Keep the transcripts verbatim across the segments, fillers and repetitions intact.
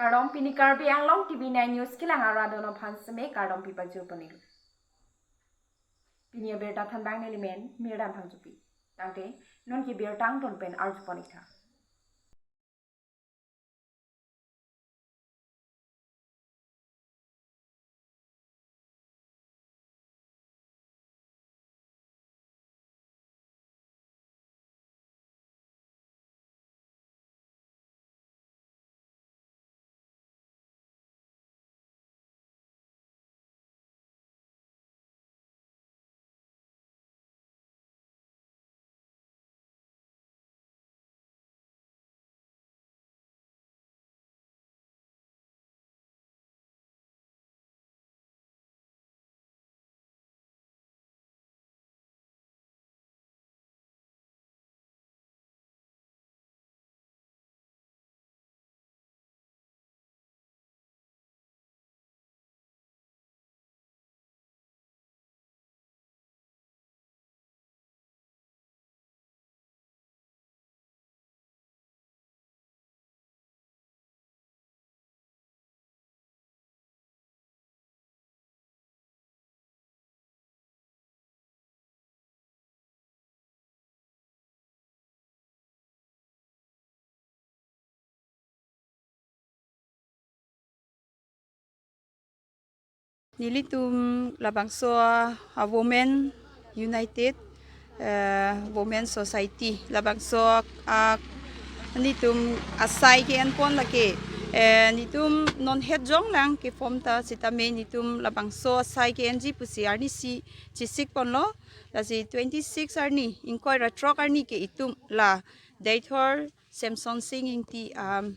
Kardom, pini Karbi Anglong T V nine News kelang arat atum aphan seme kardom pipajir ponlo. Pini abirta thanbang nelimen Mirdan Phangchopi. Tangte non ke birta angton pen arju pon ik tha. Nelitum labangso a Women United, eh, Women Society, labangso a netum asai ke-en pon lake, eh, netum non het jong lang ke form ta sitame netum labangso asai ke-enji pusi arnisi chesik ponlo. Lasi twenty-six arni, ingkoi ra throk arni ke itum la Deithor Semson Sing Ingti, um,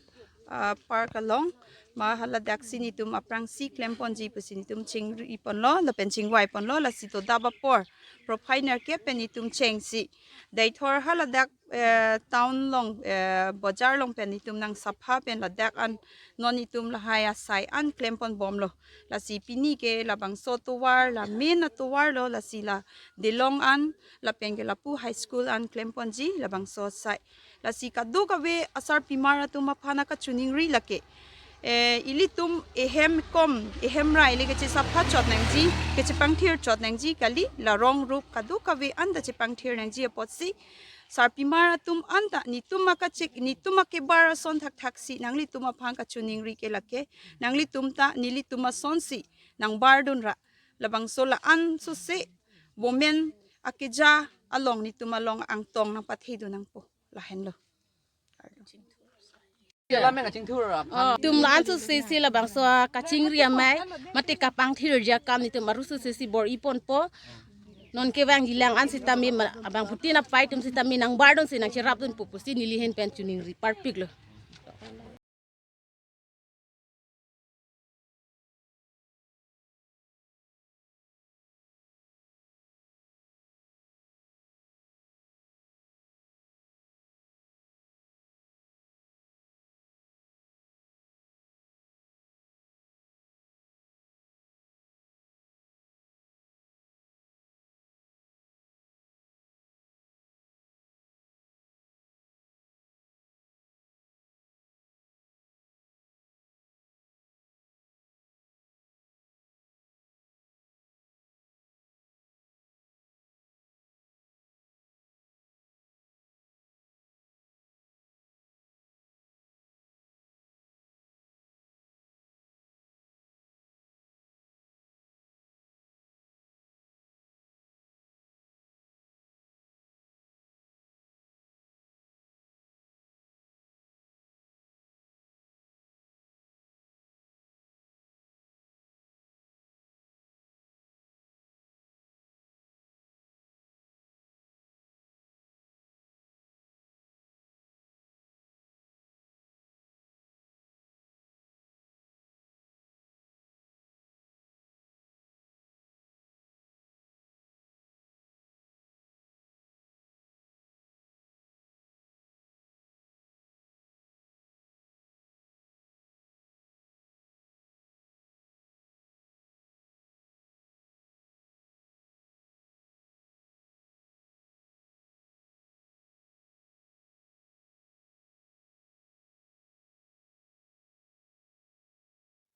uh, park along ma haladak si netum aphrangsi klem ponji pusi netum chingri ponlo lapen chingvai ponlo. Lasi to daba apor prophai nerkep pen netum chengsi Deithor haladak, eh, town along, eh, bojar along pen netum nang sapha pen ladak an non netum lahai asai an klem pon bomlo. Lasi pini ke labangso tovar la main atovar lo, lasi la Dilong an lapen ke lapu high school an klem ponji labangso asai. Lasi kadokave asarpimar atum aphan akachiningri lake, eh, ilitum ehem kom, ehem rai le kechesapha chot nangji, kechepangthir chot nangji kali, la rong rup kadokave anta chepangthir nangji apotsi sarpimar atum anta netum akachek, netum akebar ason thakthaksi nanglitum aphan kachiningri ke lake, nanglitum ta nelitum asonsi nangbardun ra. Labangso la-an sose women akeja along netum along angtong nangpathedun nangpo, lahenlo. Lam meng achingthur, ah, phan. Netum la-an sose si labangso kachingri amei mate kapangthirji akam netum arusu sese bor-i ponpo. Non kevangji la-an sitame ma-, abangphutin apai atum sitame nangbardunsi nangcherapdunpo pusi neli ahin pen chiningri parpiklo.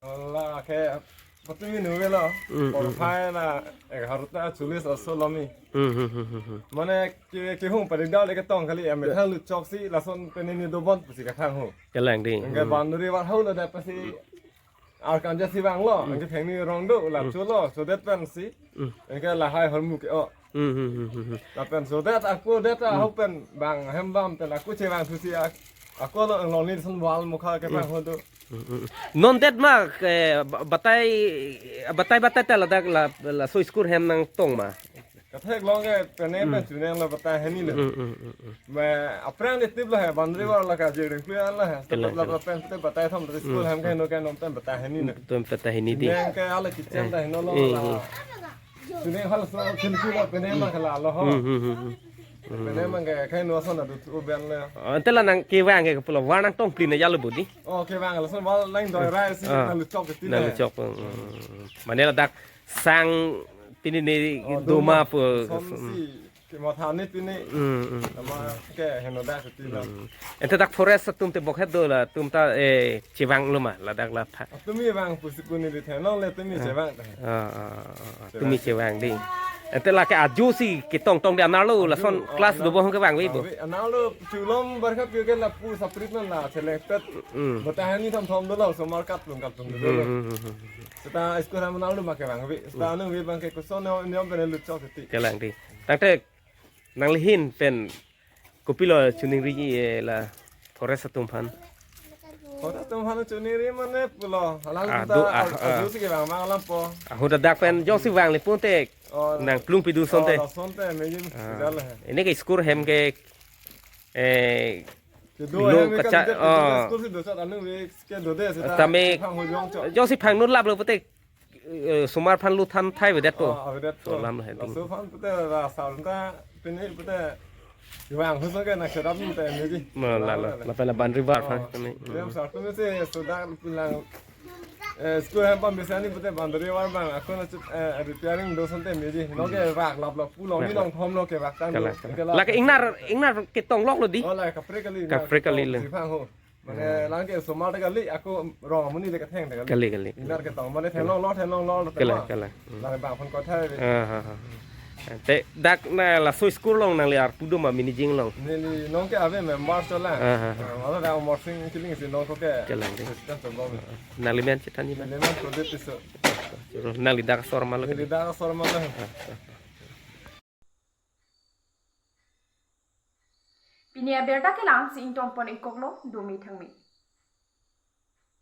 Lake patumi nuvelo. Mm, mm, mm. Porphai na egarota cholish aso lomi. Mm, mm, mm, mm, mm. Mane ke kehung pari dal ke tong kali ya, methang luchok si lason penini dobon pusi kathang ho. Kelang ding. Anke, mm, boundary wall hau lo da pasi arkan ja si vanglo. Mm. Anke thengni rong do la, mm, cholo, so that pen si. Mm. Anke lahai hormu ke-o. Mm, mm, mm, mm, mm. Lapen so that ako that, mm, ahok pen bang hem bam pen ako chevang thusi ak-, ako lo lonely son wall mukha ke, mm, bang ho do. Mm, mm, mm. Non det ma ke ba-, batai, batai batai ta ladak la, laso school hem nangtong ma. Kathek long ke pene, mm, pen chuneng lo batai hini lo. Mm, mm, mm, mm. Ma aphrang de tip lo he, boundary wall la ka je ring pui an lo he. Kelang, la kelang. Pen te batai thom te school, mm, hem ke, mm, no ke nom pen batai hini lo. Tum batai hini di. Chuneng ke ala kitchen, eh, ta hini lo, eh, la. Eh. Chuneng hal so khilki lo pene ma kala lo ho. Mm, mm, mm, mm. Pene ma ke khai no son adu tu ben le. Oh, ante la nang kevang ke pulo, wall nangtong plin ya lo budi. Oh, kevang lason wall lang doi rai si, ah, nang luchok ti nang le. Luchok, mm, mm, mm. Mane ladak sang pini ni, oh, doma, doma pu. Son si, ke matha ni pini. Mm, mm. Ama ke henoda kiti lo. Mm. Ante dak forest atum te bokhet do la, tum ta, eh, chevang lo ma, ladak la pha. Tumi vang pusi puni di thenong le tumi, ah, chevang ta. Ah, ah, ah, ah. Chevang. Tumi chevang ding. Ante lake aju si ketong tong di anerlo, aju, lason, oh, class aner-, do bohong kevangve bo. Vangve, anerlo chulom barkha pio ke lapu saprit non la selected. Mm. Batai hini thom thom dolo, osomar kaplung kaplung dolo. Mm, mm, mm, mm. Seta school ham anerlo ma kevangve. Seta, mm, anu ve bang ke koson ne, ne om pene luchok ti. Kelang ding. Tangte nangli ahin pen kopilo choningri, eh, la forest atum aphan? Forest atum aphan choningri mane pulo, alang, ah, ta do, ah, a-, ah, aju si kevang ma alam po. Ahut adak pen jongsi vanglepo te, oh, nangplung pidu son te. Oh, la son te, meji, ah, jal he. Ini ke school hem ke, eh, kedo lo hem ke kacha-, kan, oh, school si do sat anu ve ke do de seta. Tame phang ho jong chok. Jongsi phang nun laplo pute, eh, osomar aphan lo than thai avedet po. Oh, avedet po. So alam he ding. Laso aphan pute la sarta pini pute vang huson ke nang serap ni te meji. Ma la la. Lalo. Lapen la boundary wall aphan, oh, kami. Dem sarta me se sudah bilang, eh, school hem pam bisa ni pute boundary wall bang. Ako na chut, eh, repairing do son te meji. No ke vak lap lap pulo ni, vak lap, long thom lo kevak tang. Kelang, do. Kelang. Ke la. Lake ingnar, ingnar ketong lok lo di. Oh, la kaprek kali. Kaprek kali lo. Si phang ho. Mane, hmm, lang ke osomar ta kali, ako rong amonit le ketheng ta kali. Kali, kali. Ingnar ketong, mane thenglong lo, thenglong lo, kelang, tema. Kelang. Hmm. Lang bang phone kothai. Ah, ha, ha. Te dak na laso school along nangli arpu do ma, mini jinglong? Neli non ke ave member chola. Ah, ha, ha. Ah, wala da Omor Sing Killing si non ko ke. Kelang ding. President chola. Nangli men chethan ji ma? Neli men Pradip Tisso. Nangli dak asor ma lo? Neli dak asor ma lo. Ah, ah. Pini abirta kelang si ingtonpon ingkoklo, dumi thangmi.